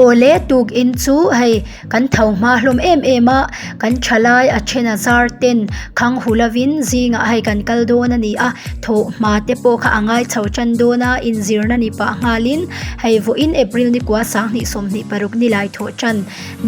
Awle tukin chu hei kan tho hma hlawm em em a kan thalai a then a zar ten khang hu lovin zingah hei kan kal dawn a ni a thawh hma te pawh kha a ngai chho tan dawn a inzirna ni pah nghalin hei vawiin April ni kua 2026 ni lai thawh tan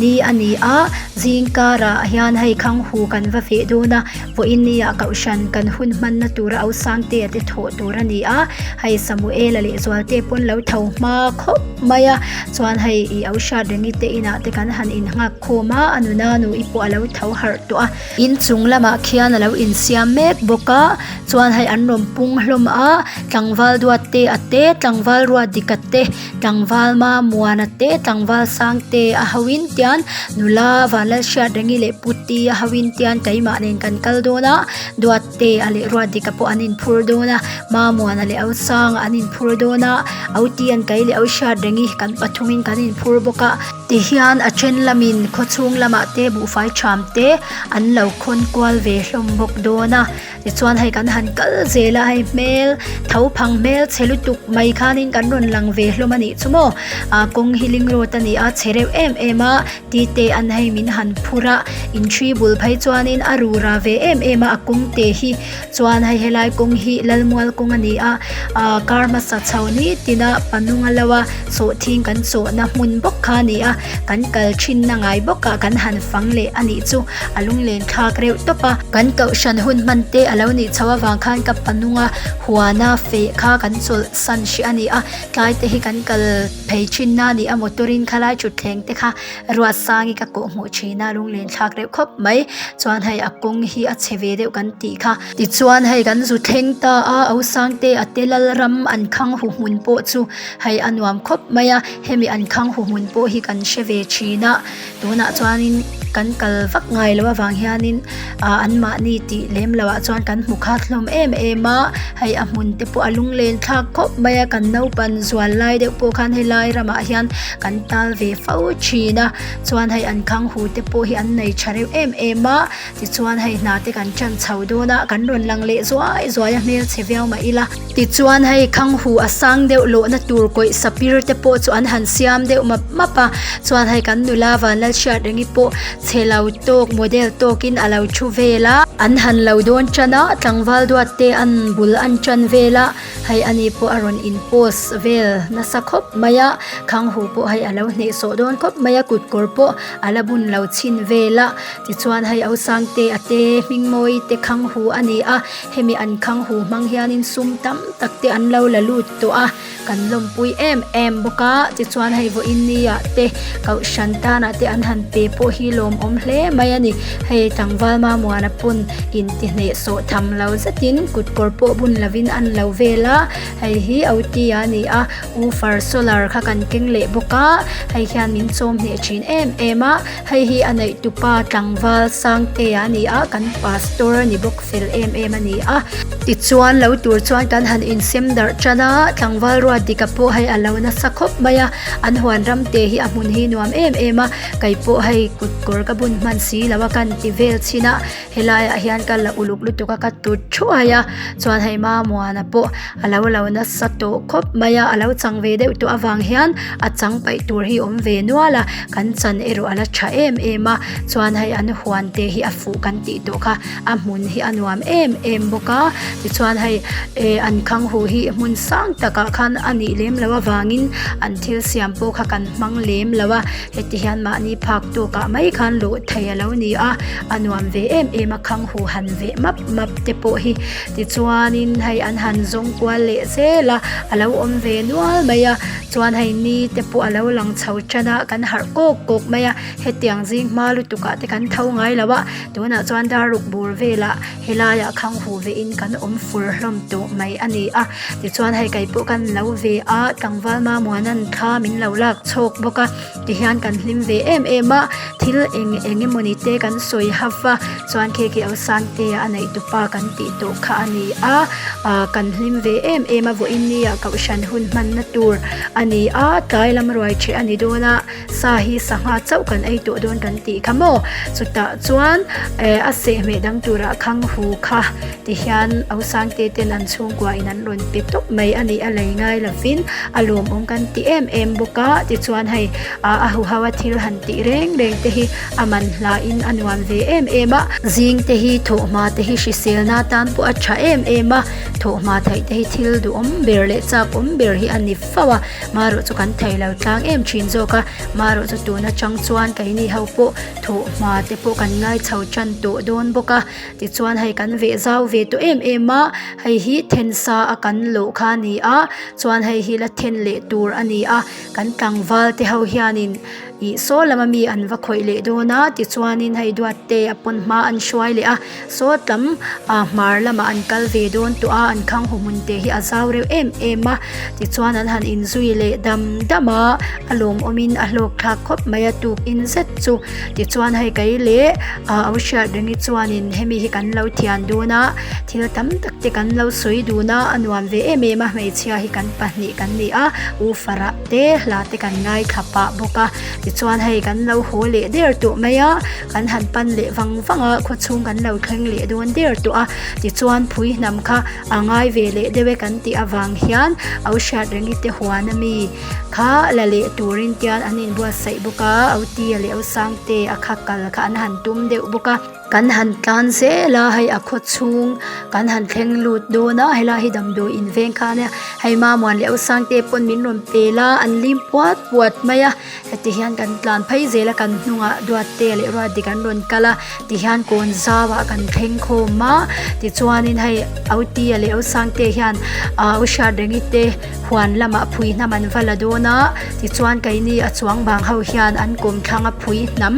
ni a ni a zing karah hian hei khang hu kan va feh dawn a vawiin ni ah kohhran kan hun hmanna tura au sangte te thawh tur a ni a hei Samuela leh Zualte pawn lo tho hma khawp mai a chuan hei ih au hriat rengi te inah te kan han innghak khawm a a nuna nu i pawh a lo tho harh tawh a inchung lamah khian a lo insiam mek bawk a chuan hei an rawn pung hlawm a tlangval duat te a te tlangval ruat dik a te Tlangval Mamuana te tlangval Sangte a ho in tian nula Vanlalhriatrengi leh Puti a ho in tian keimah nen kan kal dawn a Duatte a leh Ruatdika pawh an inphur dawn a Mamuana leh Ausanga an inphur dawn a Autian kei leh Auhriatrengi kan pathum in kan inphur bawk a. Tihian a then lamin khawchhung lamah te buhfai ṭham te an lo khawn kual ve hlawm bawk dawn a. Tichuan hei kan han kal zel a hei hmel tho phang hmel chhe lutuk mai khanin kan rawn lang ve hlawm a nih chu maw ah kawng hi ling road a ni a chhe reuh em em a tite an hei min han phur a in thi bul phei chuanin a rura ve em em a a kawng te hi chuan hei helai kawng hi lalmual kawng a ni a ah kar hmasa chho nitin a panung a lo a sawhthing kan chawhna hmun bawk kha a ni a kan kal thinna ngai bawk ah kan han fang leh a nih chu. A lunglen thlak reuh tawp a, kan kohhran hun hman te a lo nih chho avang khan ka panunga huana feh kha kan chawlh san hrih a ni a, tlai te hi kan kal phei thin na a ni a, motor in khalai thutthleng te kha ruat sangi ka kawh hmuh thin a, lunglen thlak reuh khawp mai chuan hei a kawng hi a chhe ve deuh kan tih kha. Tichuan hei kan zu thleng ta a, Ausangte a te lal ram an khang hu hmun pawh chu hei a nuam khawp mai a, hemi an khang hu hmun pawh hi kan hre ve thin a. Tunah chuanin kan kal vak ngai loh avang hianin ah anmahni tih lem loh ah chuan kan hmu khat hlawm em em a hei a hmun te pawh a lunglen thlak khawp mai a kan naupan zual lai deuh pawh khan helai ramah hian kan tal ve fo thin a chuan hei an khang hu te pawh hi an nei tha reuh em em a tichuan hei hna te kan tan chho dawn a kan rawn lang leh zuai zuai a hmelchhe viau mah ila. Tichuan hei Khanghu a sang deuh lawhna tur kawih sapir te pawh chu an han siam deuh map map a, chuan hei kan nula Vanlalhriatrengi pawh chhe lo tawk model tawkin a lo thu vel a, an han lo dawn tan a, tlangval duat te an bul an tan vel a, hei ani pawh a rawn in post vel nasa khawp mai a, Khanghu pawh hei a lo hnehsawh dawn khawp mai a, kut kawr pawh a la bun lo chhin vel a, tichuan hei Ausangte a te Hmingmawi te Khanghu a ni a. Hemi an khang hu hmang hianin sum tam tak te an lo la lut tawh a, kan lawmpui em em bawk a, tichuan hei vawiin ni ah te kohhran tanah te an han pe pawh hi lawmawm hle mai a ni. Hei tlangval Mamuana pawn inti hnehsawh tham lo zetin kut kawr pawh bun lovin an lo vel a, hei hi OT a ni a, woofer solar kha kan keng leh bawk a, hei hian min chawm hneh thin em em a, hei hi a neih tupa tlangval Sangtea a ni a, kan pastor a ni bawk. fel em em a ni a. Tichuan lo tur chuan kan han insem darh tan a, tlangval ruat dika pawh hei a lo nasa khawp mai a, an huan ram te hi a hmun hi nuam em em a, kei pawh hei kut kawr ka bun hman si lo a kan ti vel chhin a, helaiah hian ka la uluk lutuk a ka tut thuai a, chuan hei Mamuana pawh a lo lo nasa tawh khawp mai a, a lo chang ve deuh tawh avang hian a chang paih tur hi awm ve nual a, kan chan erawh a la tha em em a, chuan hei an huan te hi a fuh kan tih tawh kha. A hmun hi a nuam em em bawk a tichuan hei eh an khang huh hi hmun sang takah khan a nih lem loh avangin an thil siam pawh kha kan hmang lem lo a heti hian mahni phak tawkah mai khan luh theih a lo ni a a nuam ve em em a khang huh han veh map map te pawh hi tichuanin hei an han zawng kual leh zel a a lo awm ve nual mai a chuan hei ni te pawh a lo lang chho tan a kan harh kawk kawk mai a hetiang zing hma lutuk ah te kan tho ngai lo a. Tunah chuan dar ruk bur velah helaiah khang huh ve in kan awm fur hlawm tawh mai a ni a tichuan hei kei pawh kan lo ve a tlangval Mamuana'n thla min lo lak chhawk bawk a tihian kan hlim ve em em a thil eng eng emawni te kan sawi ho va chuan khi khi au Sangtea a neih tupa kan tih tawh kha a ni a ah kan hlim ve em em a vawiin ni ah kohhran hun hmanna tur a ni a tlai lam ruai ṭheh a ni dawn a sa hi sangha chauh kan ei tawh dawn kan tih kha maw chutah chuan eh a sehhmeh dang turah khanghu kha tihian au Sangte ten an chhungkua in an rawn pe tawp mai a ni a lei ngai lovin a lawmawm kan ti em em bawk a tichuan hei ah a huho a thil han tih reng reng te hi a man hla in a nuam ve em em a. Zing te hi thawhhma te hi hriselna tan pawh a tha em em a, thawhhma theih te hi thil duhawm ber leh chak awm ber hi a ni fo a, marawh chu kan thei lo tlang em thin zawk a, marawh chu tun atang chuan keini ho pawh thawhhma te pawh kan ngai chho tan tawh dawn bawk a, tichuan hei kan veh zau ve tawh em em a, hei hi then sa a kan lawh kha a ni a, chuan hei hi la then leh tur a ni a, kan tlangval te ho hianin. Ih saw lama mi an va khawih leh dawn a tichuanin hei duatte a pawn hma an hruai leh a saw tam ah hmar lamah an kal ve dawn tawh a an khang haw hmun te hi a zau reuh em em a tichuan an han inzui leh dam dam a a lawmawmin a hlawk thlak khawp mai a tukin zet chu tichuan hei kei leh ah au hriat rengi chuanin hemi hi kan lo thian dawn a thil tam tak te kan lo sawi dun a a nuam ve em em a hmeichhia hi kan pahnih kan ni a u farah. te hla te kan ngaithla pah bawk a tichuan hei kan lo haw leh der tawh mai a kan han pan leh vang vang a khawchhung kan lo thleng leh dawn der tawh a tichuan phui hnam kha a ngai ve leh deuh e kan tih avang hian au hriat rengi te huan ami kha la leh turin tian an inbuatsaih bawk a au tia leh au sangte a kha kal kha an han tum deuh bawk a. Kan han tlan zel a hei a khaw chhung kan han thleng lut dawn a helai hi damdawi in veng kha ania hei Mamuan leh Ausangte pawn min rawn pel a an lim puat puat mai a heti hian kan tlan phei zel a kan hnungah Duatte leh Ruatdik an rawn kal a tihian kawn zau ah kan thleng khawm a tichuanin hei Autea leh Ausangte hian ah U Hriatrengi te huan lamah phui hnam an va la dawn a tichuan keini a chuang bang ho hian an kawmthlang a phui hnam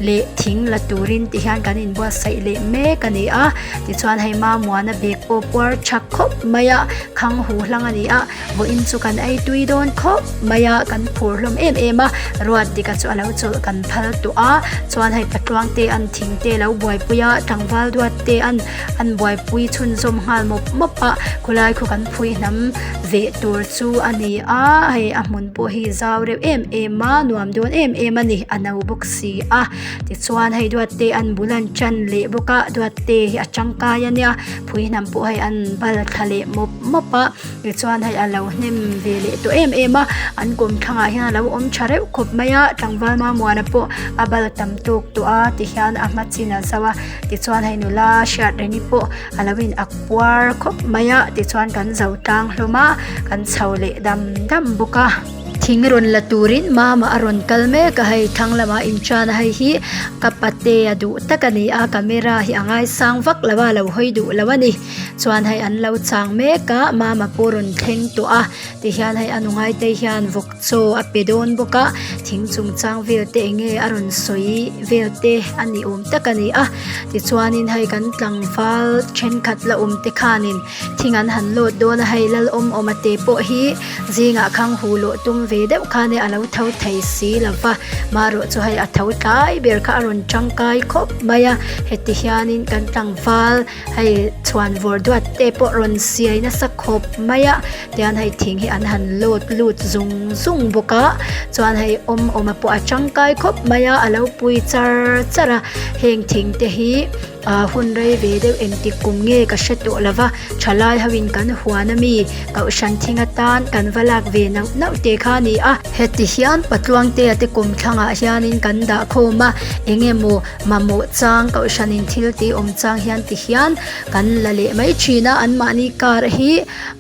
leh thing la turin ti hian kan inbuatsaih leh mek a ni a tichuan hei Mamuana bag pawh puar tha khawp mai a khang huh hlang a ni a vawiin chu kan ei tui dawn khawp mai a kan phur hlawm em em a ruat dika chu a lo chawlh kan phal tawh a chuan hei patluang te an thing te a lo buaipui a tlangval duat te an an buaipui chhunzawm nghal mawp mawp a khawlai khaw kan phui hnam veh tur chu a ni a hei a hmun pawh hi zau reuh em em a nuam dawn em em a ni a no bawk si a tichuan hei duatte an bul an tan leh bawk a duatte hi a tangkai a nia phui hnam pawh hei an bal thla leh mawp mawp a tichuan hei a lo hnem ve leh tawh em em a an kawmthlangah ah hian a lo awm tha reuh khawp mai a tlangval Mamuana pawh a bal tam tawk tawh a tihian a hma chin a zo a tichuan hei nula hriat rengi pawh a lo in ak puar khawp mai a tichuan kan zo tlang hlawm a kan chho leh dam dam bawk a. Thing rawn la turin mama a rawn kal mek a hei thlang lamah inṭan a hei hi ka pate a duh tak a ni a camera hi a ngaisang vak lo a a lo hawi duh lo a ni chuan hei an lo chang mek a mama pawh rawn thleng tawh a tihian hei a nu ngaite hian vawk chaw a pe dawn bawk a thing chungchang vel te eng nge a rawn sawi vel te a ni awm tak a ni a tichuanin hei kan tlangval thenkhat la awm te khanin thing an han lawt dawn a hei lal awm awm a te pawh hi zingah khang hu lawh tum ve deuh khan e a lo tho thei si lo va marawh chu hei a tho tlai ber kha a rawn tangkai khawp mai a heti hianin kan tlangval hei chhuan vawr duat te pawh rawn siai nasa khawp mai a tian hei thing hi an han lawt lut zung zung bawk a chuan hei awm awm a pawh a tangkai khawp mai a a lo pui char char a heng thing te hi ah hun rei ve deuh engtik kum nge ka hre tawh lo va thalai ho in kan huan ami kohhran thing atan kan va lak ve nauh nauh te kha a ni a. Heti hian Patluangtea te kum thlangah hianin kan dah khawm a eng emaw mamawh chang kohhranin thil tih awm chang hian ti hian kan la leh mai thin a anmahni car hi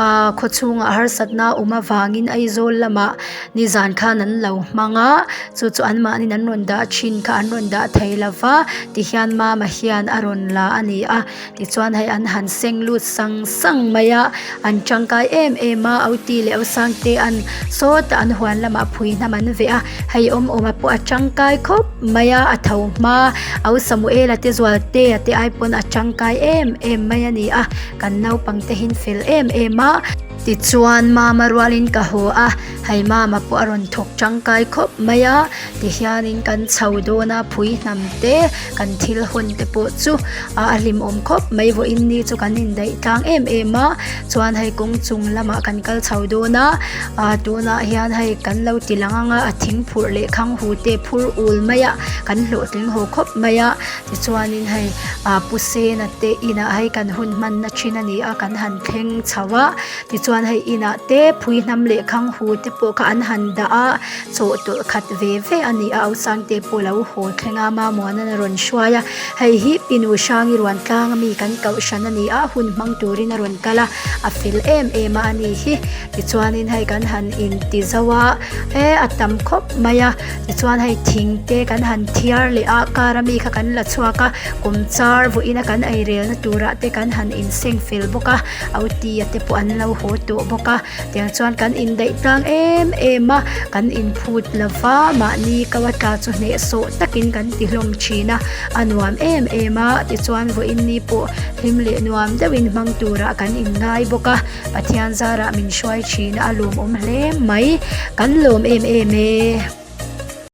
ah khaw chhungah harsatna a awm avangin Aizawl lamah nizan khan an lo hmang a chu chu anmahniin an rawn dah thin kha an rawn dah thei lo va tihian mama hian a rawn la a ni a tichuan hei an han seng lut sang sang mai a an tangkai em em a Auti leh Ausangte an sawtah an huan lamah phui hnam an veh a hei awm awm a pawh a tangkai khawp mai a a tho hma Au Samuela te Zualtea te ai pawn a tangkai em em mai a ni a kan naupang te hi an fel em em a. Tichuan Mama rualin ka haw a, hei Mama pawh a rawn thawk tangkai khawp mai a, tihianin kan chho dawn a, phui hnam te kan thil hawn te pawh chu a hlimawm khawp mai, vawiin ni chu kan indaih tlang em em a, chuan hei kawng chung lamah kan kal chho dawn a, ah tunah hian hei kan lo ti lang ang a, a thing phurh leh khang hu te phur ul mai a, kan hlawhtling haw khawp mai a. Tichuanin hei ah Pu Sena te inah hei kan hun hmanna thin a ni a kan han thleng chho a tichuan hei inah te phui hnam leh khang hu te pawh kha an han dah a chawhtawlh khat ve ve a ni a Ausang te pawh lo haw thleng a Mamuana'n a rawn hruai a hei hi Pinu Hrangi ruan tlang ami kan koh hran a ni a hun hmang turin a rawn kal a a fel em em a a ni hi tichuanin hei kan han inti zo a he a tam khawp mai a. Tichuan hei thing te kan han thiar leh a car ami kha kan la chhuak a kum char vawiin a kan ei relna turah te kan han inseng fel bawk a auti a te pawh an lo haw tawh bawk a tiang chuan kan indaih tlang em em a kan inphut lova mahni ko a tla chu hnehsawh takin kan ti hlawm thin a a nuam em em a tichuan vawiin ni pawh hlim leh nuam deuhin hmang turah kan inngai bawk a. Pathian zarah min hruai thin a, a lawmawm hle mai. Kan lawm em em e.